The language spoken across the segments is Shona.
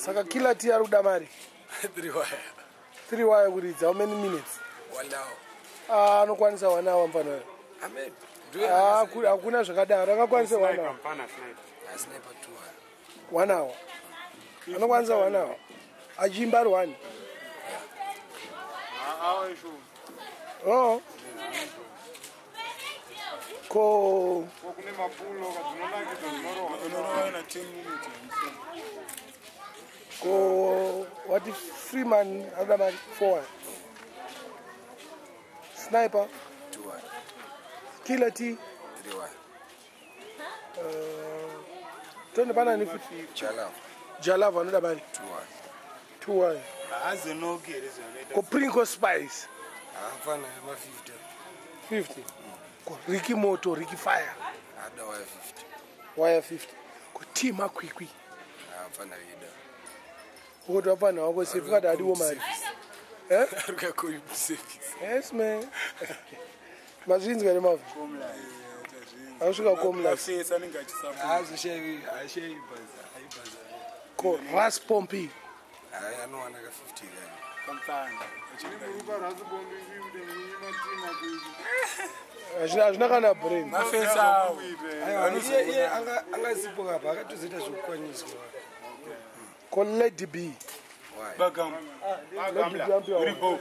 Saka Killer T ari kuda mari? 3 wire. 3 wire kuridza how many minutes? 1 hour. Ah, anokwanisa 1 hour mfana uyo. Amen. Ah, hakuna zvakadaro, angakwanisa 1 hour. Sniper 2 hour. 1 hour. Anokwanisa 1 hour. Achiimba ari 1. Oh. Ko kune mapulo kadzinonakidza dzinorowa na 10 minutes. Ko wati Freeman anoda mari 4. Sniper 2 wire. Killer T 3 wire. Tonde pana ni futi Jalava Jalava anoda mari 2 wire. 2 wire. Azenoki here zvanoita. Ko Princo Spice Hapana ma 50. 50. Ko Ricky Moto, Ricky Fire Ada wire 50. wire 50. Ko T Makwikwi Hapana ida. ukuti vapfana wako sefu kati adiwo mari. Eh? Arikuya service. Yes man. Mazvinzwa ere mavhu. Anosvika komla. Mafesi anenge achisapota. Haazoshayi haashayi bhaza haibhaza. Ko Ras Pompi Hayi anowana ka 50 kani. Kamfana. hazvina kana brain. Mafesi awo. Aiwa iye anga angasipo kapa akatozoita zvekukwaniswa. Ko Lady B. Why? Bagam. Lady B ampiwa. Uri bo.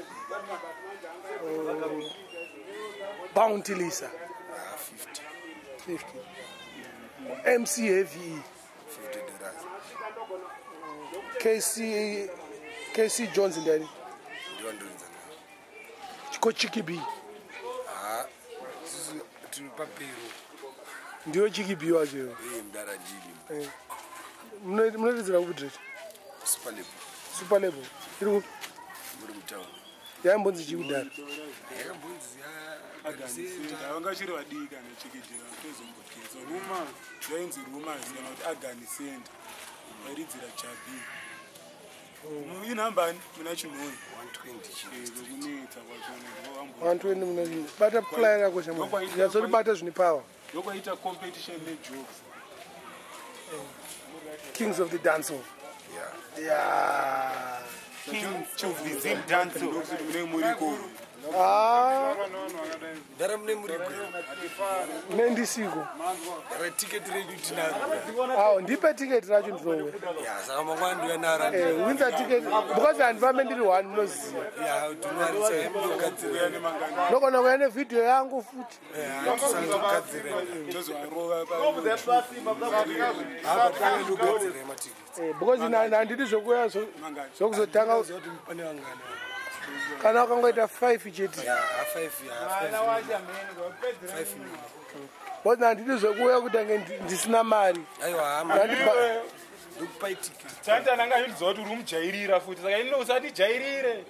Bounty Lisa Ah 50. 50. Ko MC Heavy 50 dollars. KC Jones ndani. Ndiwa ndoridza nayo. Ko Chiki B. Ah isusu tiri papero. Ndiyo Chiki B wacho. Iye mdara jini. Munoridzira kupi dread? Super level. Super level. Iri kupi? Muri mutauni. Yaimbonzi chii kudhara? Yakambonzi Agani. Vanga vachiri vadiki kana chikidhira tozomboteza. Ruma yainzi Rumors kana kuti Agani Center. Vairidzira Jabi. Inhambani muna Chinhoyi. 120 chii. Kunetsa kwachona ndovambo. 120 muna bata flyer yako shamwari. Nyatsoribata zvine power. Ndokwaita competition nejokes. Kings of the Dancehall. Yeah. Yeah. Kings of the Zim Dance. Ndokuti mune muriko. Ah, Ndara mune muriko. nendisiko. Ndara tiketi renyu tinaro. Awo ndipe tiketi racho ndinowe. Yeah, saka mangwana ndiuya naro. Winza tiketi because handifambe ndiri one munoziva. Yeah, tinoarisa ndogadzira. Nogona kuya nevhidhiyo yangu futi. Yeah, tisangogadzira. Tozovarova pa. Apa tanga ndogadzira matiketi. Because handidi zvokuya zvokuzotanga Kuti pane vangani. kana wakangoita 5 chete. Yeah, 5 yeah, 5. 5. Because handidi zvekuuya kutange ndisina mari. Aiwa hama. Ndokupai tiketi. Tanta anga achitiziva kuti uri kumujairira futi saka ini usatijairire.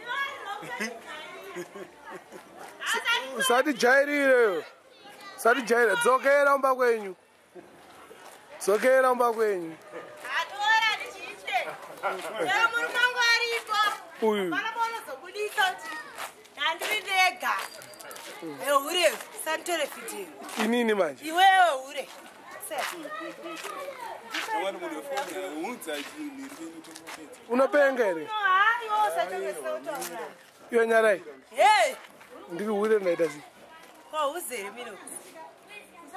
Usatijairire. Usatijairire. Dzokera umba kwenyu. Dzokera umba kwenyu. Atora ndichiite. Chero murume wangu aripo. Uyu. Pana paunozobudisa kuti handiri ndega. Hure, usanditore vhidhiyo. Inini manje. Iwewe hure. Wani munhu wefoni unza chinhu tombopedza. Unopenga here? No, haiwa usatongesa kutaura. Iwe nyarai. Hey, Ndiri hure ndaita sei? kwauzere mino.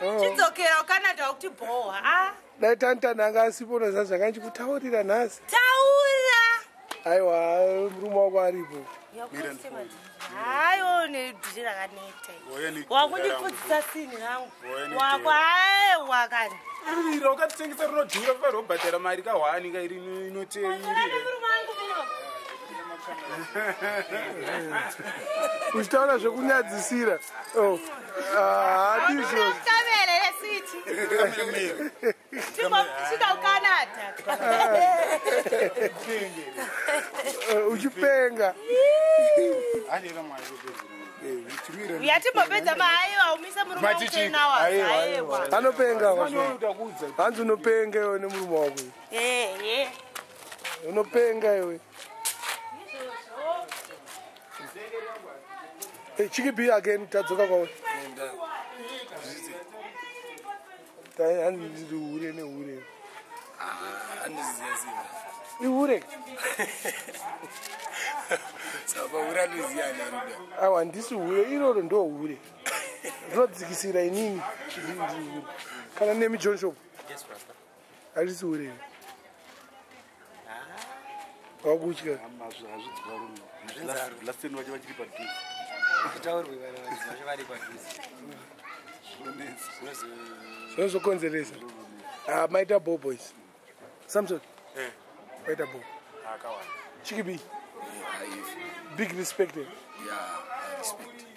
Oh. Chidzokera kuCanada kuti bhowa. Ah, Dai tantana anga asipo unoziva zvanga ndichikutaurira nhasi. taura. Aiwa murume wako aripo. Haiwa nedhiri rakaneta. Wauya nedhiri Wakundipfudzisa sini rangu. Wauya nedhiri. Wako aiwa kani. Iro ukatitengesa rinodhura fanira kubhadhara mari kahwani kairi inoteiri. Murume wangu mino. Uchitaura zvekunyadzisira. Oh. Ah, handizvo. Kamere reswiti. Svika kuCanada. Uchipenga. Handira mari kupedzera. Yatimbopedza mahaiwa umise murume Mati wangu chii? nawa. Aiwa, Aiwa. Anopenga Fanira wazvo. utakuudza. Hanzi unopenga iwe nemurume wako. Ehe. Unopenga iwe. Hey, Chiki B again tadzoka kwawe. Nenda. Hanzi ndiri hure nehure. Ah, andiziya zina. Ihure. Saka pahure anoziyana ruda. Awa, handisi hure iroro, ndo hure rinodzikisira inini. Kana nemi John Shop. Yes, Rasta. Harisi hure here? Wakutya. Hazvinzarwe. Last vacho vachiri padhuze. Zvitaurwe vanhu vacho vari padhuze. Zvinozokonzeresa. Ah, maita bo boys. Samson. Maita bo. Akawanda. Chikibi. Big respect. Yeah, I respect.